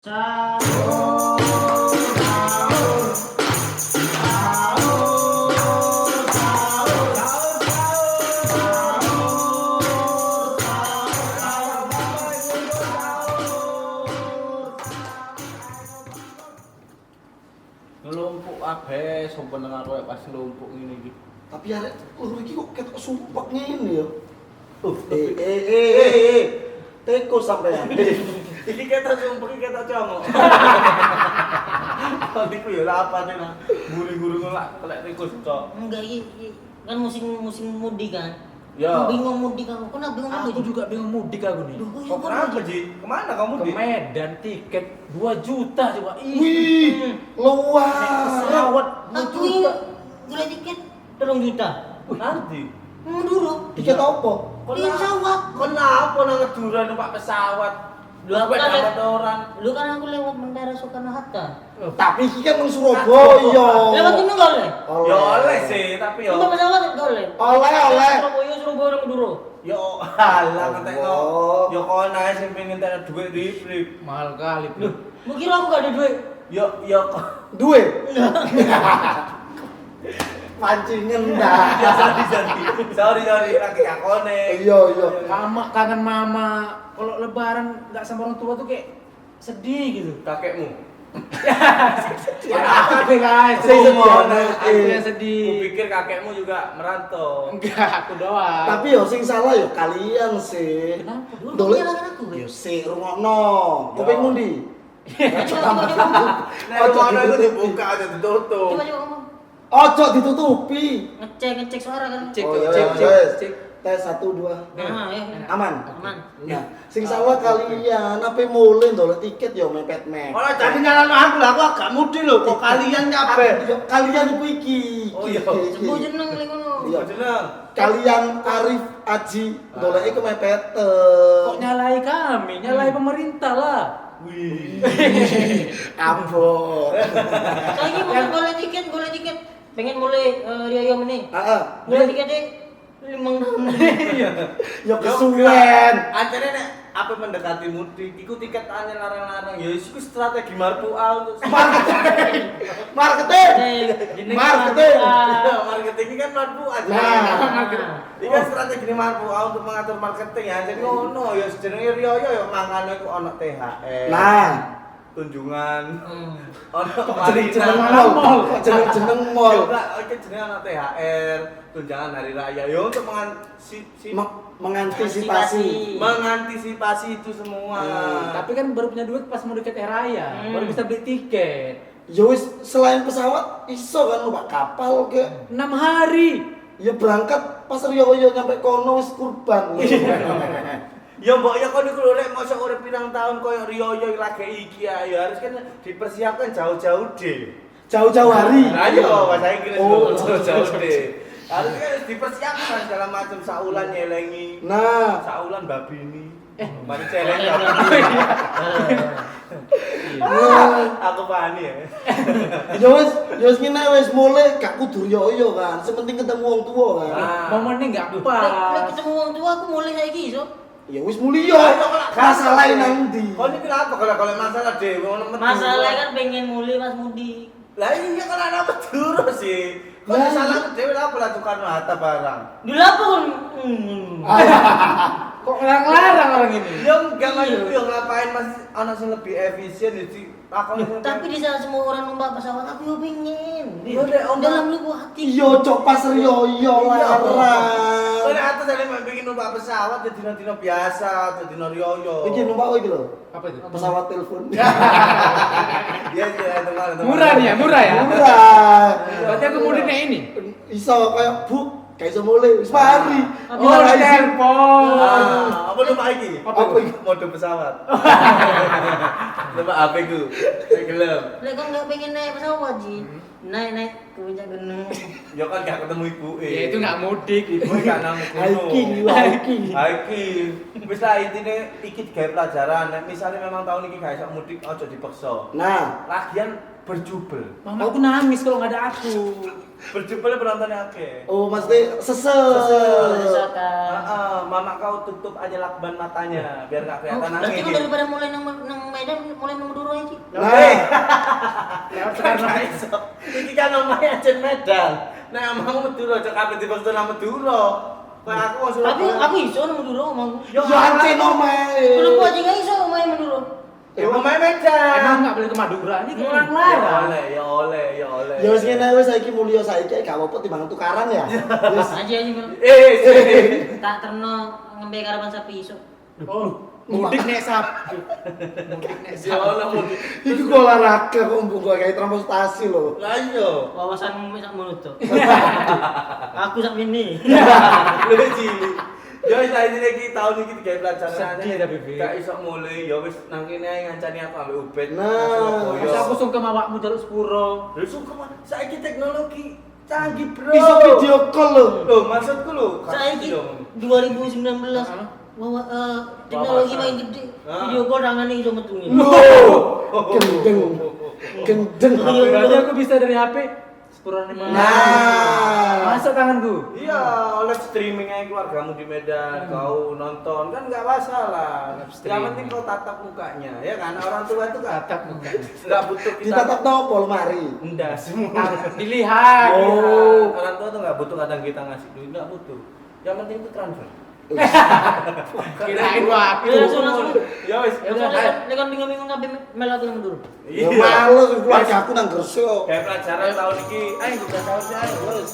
Sahur, sahur, sahur, sahur, sahur, sahur, sahur. Ngelumpuk kabeh sopen aku ya pas ngelumpuk ngene iki. Tapi arek loro iki kok ketok sumpek ngene ya. Eh, Eh eh eh eh eh. Teko sampean. Iki ketok sumpek, iki ketok congok. Niku ya lah apa nih guri-guri ngelak telek tikus cok. Enggak, iki kan musim musim mudik kan. Ya. Aku bingung mudik aku. Kenapa bingung mudik? Aku juga bingung mudik aku nih. Loh, kok Kok kenapa, Ji? Kemana kamu, Ke Di? Medan tiket 2 juta coba. Ih, Wih, luar. pesawat 2 Aku ini juta. beli tiket 3 juta. Nanti. Madura. Tiket apa? Tiket pesawat. Kenapa nang Madura numpak pesawat? Lu aku kan Sepeda motoran. Lu kan aku lewat Bandara Soekarno Hatta. Tapi iki kan nang Surabaya. Lewat ini enggak oleh? Ya oleh sih, tapi yo. Numpak pesawat enggak oleh. Oleh, oleh. Surabaya, Surabaya nang Madura. Yo alah ngentekno. Allah. Yo kon ae sing pengen ngentekno dhuwit rip-rip. Mahal kali, Bro. Mau kira aku gak ada duit? Yo yo Duwe. Pancingan dah. ya sorry sorry. Sorry sorry lagi akone. Iya iya. Mama kangen mama. Kalau lebaran nggak sama orang tua tuh kayak sedih gitu. Kakekmu. Ya, aku guys, Sing sedih aku anake. yang sedih. Kupikir kakekmu juga merantau. Enggak, aku doang. Tapi yo sing salah yo kalian sih. Kenapa? Lu Dolek- nyalakan aku, Be. Yo sik rungokno. Kuping Yo. mundi. Coba, coba, coba. Nek Ojo ngono iku ditutupi. dibuka aja ditutup. Coba, coba ngomong. Ojo ditutupi. Ngecek, ngecek suara kan. Cek, Oh, iya, cek, iya, cek, iya. cek. Tes 1 2. Nah, ya. Aman. Aman. Nah, sing salah kalian apa mulai ndolek tiket yo mepet-mepet. Ora jadi nyalano aku lah, aku agak mudi lho kok kalian kabeh. Yo, kalian iku iki. Oh, iya. Iki, iki. Sebut jeneng lek ngono. Iya. Jeneng. Kalian Arif Aji ndoleke kemepeten. Kok nyalai kami? Nyalai pemerintah lah. Wih. Abot. Saiki mau golek tiket, golek tiket. Pengen mulai riyo meneh. Heeh. Golek tiketnya 5 tahun. Yo kesuwen. Akhirnya nek apa mendekati mudik, iku tiket hanya larang-larang. Ya iku strategi marpuah untuk Marketing. Marketing. Marketing. Iya, marketing ini kan marpuah. Nah. Ini kan strategi marpuah untuk mengatur marketing ya. Jadi ngono ya jenenge riyo ya mangane iku ono THR. Nah, tunjungan Hmm. ono kok jeneng-jeneng mall. Kok jeneng-jeneng mall. Ya enggak, iki jenenge ono THR, tunjangan hari raya. Ya untuk Mengantisipasi. mengantisipasi itu semua. Tapi kan baru punya duit pas mau deket hari raya, baru bisa beli tiket. Ya wis selain pesawat iso kan numpak kapal ke. 6 hari. Ya berangkat pas riyo nyampe kono wis kurban. Ya mbok ya kon iku lho lek mosok urip pirang tahun koyo riyoyo lagi iki ya ya harus kan dipersiapkan jauh-jauh deh. Jauh-jauh hari. Nah iya bahasa Inggris Oh. lho, jauh-jauh deh. Harus kan harus dipersiapkan segala macam saulan nyelengi. Nah, Saulan babi ini. Mari celeng babi. nah. Aku paham ya. Ya wis ngene wis mulai gak kudu riyo kan. Sing penting ketemu wong tua kan. Ah. Momennya nggak Lek lek pas. ketemu wong tua aku mulai saiki iso. Ya wis mulya. Masalahe nang ndi? Kon iki lha apa kalau kalau masalah dhewe ngono metu. Masalah kan pengen mulai pas mudik. Lah iya kan anak Madura sih. Kon Lah, salah dhewe lah apa lah Soekarno Hatta barang. Dulu apa kon? Hmm. Kok ngelarang-larang orang ini? Ya enggak maksudku ya ngapain mas ana sing lebih efisien ya di lakoni sing Tapi di saat semua orang numpak pesawat aku yo pengen. Iya, Dek, om. Dalam lubuk hati. Iya cok pas riyo larang. Soalnya atas saya mek pengen numpak pesawat ya dina-dina biasa, ya dina riyoyo. Iki numpak iki lho. Apa itu? Pesawat telepon. Iya iya teman teman. Murah nih ya, murah ya. Murah. Berarti aku mudiknya ini. Iso kayak bu, gak iso mulai wis mari. Oh, Minal aizin. telepon. Ah, apa numpak iki? Apa iki? Mode pesawat. Numpak HP ku. Gak gelem. Lek kon nggak pengen naik pesawat, Ji. Naik-naik ke puncak gunung. Ya kan gak ketemu ibu Ya itu nggak mudik. Ibu gak nang gunung. Hiking, hiking. Hiking. Wis lah intine iki digawe pelajaran. Nek misale memang tahun iki gak iso mudik aja dipaksa. Nah, Lagian berjubel. Mama aku nangis kalau nggak ada aku. Berjubel penontonnya akeh. oh maksudnya sesel. Desakan. Heeh, mama kau tutup aja lakban matanya biar gak Oh, kelihatan berarti nangis. kan daripada mulai nang nang Medan, mulai nang Madura aja. Nah, Lewat sekarang. Gak iso. Iki kan omahe ajen Medan. Nek omahmu Madura aja kabeh dipaksa nang Madura. Kayak aku wong Tapi Surabaya. aku iso nang Madura omahku. yo ancen omahe. Kenapa aja nggak iso omahe Madura? Ya omahe Medan. Emang nggak boleh ke Madura? Ini ke orang Ya larang. oleh, ya oleh, ya oleh. Ya wis ngene wis saiki mulya saiki gak apa-apa timbang tukaran ya. Wis. Aja aja Mel. Eh, Tak terno ngembe karapan sapi iso. Oh, mudik nek sapi. Mudik nek ya sapi. oleh mudik. Iku kok olahraga kok mbok kok kayak transportasi lho. Lah iya. Wawasanmu sak ngono to. Aku sak mini. Lu cilik. Ya wis lah ini iki tahun iki digawe pelajaran. Sedih tapi, Bi. Gak iso mulai ya wis nang kene ae ngancani aku ambek Ubed. Nah. nang Surabaya. Masa aku sungkem awakmu jaluk sepuro. Lho sungkem saiki teknologi canggih, Bro. Iso video call lho. Loh, maksudku lho, gak Saiki ngerti dong. 2019 teknologi Wawasan. makin gede. Ah. Video call tangane iso metu ngene. Loh. Gendeng. Gendeng. Berarti aku bisa dari HP sepuro nih. Nah. Masuk tanganku. Iya, oleh streaming aja keluargamu di Medan, kau nonton kan nggak masalah. Live streaming. Yang penting kau tatap mukanya, ya kan? Orang tua itu nggak Tatap muka. nggak butuh kita. Ditatap nopo lemari? Enggak semua. Dilihat. Oh. Orang tua tuh nggak butuh kadang kita ngasih duit, nggak butuh. Yang penting itu transfer. Kirain waktu. Ya langsung langsung. Ya wis. Ya udah. Langsung lek kon bingung-bingung kabeh melu aku nang Madura. Ya males keluarga aku nang Gresik kok. Kayak pelajaran tahun ini, ayo kita tahun sih, ayo wis.